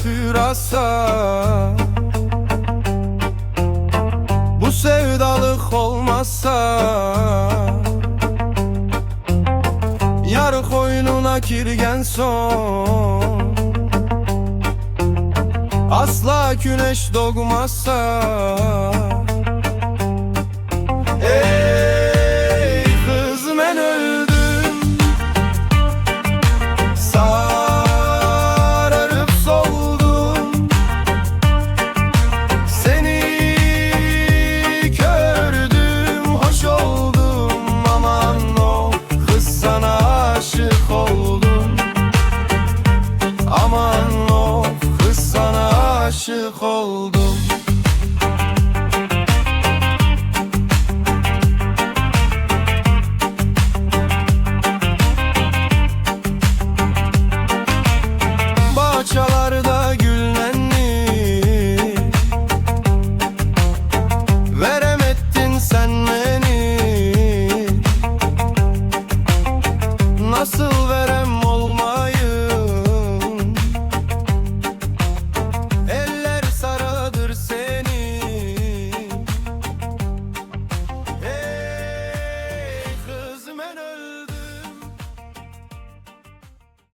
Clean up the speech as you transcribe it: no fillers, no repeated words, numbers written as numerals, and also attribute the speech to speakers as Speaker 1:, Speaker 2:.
Speaker 1: Hatırası. Bu sevdalık olmazsa, Yar qoynuna kirgen soñ, Asla küneş doğmazsa. Ey qız, men öldim, Sararıp soldum. Seni kördim, hoş oldum. Aman o qız, sana aşıq oldum. Aman o qız, sana aşıq oldum.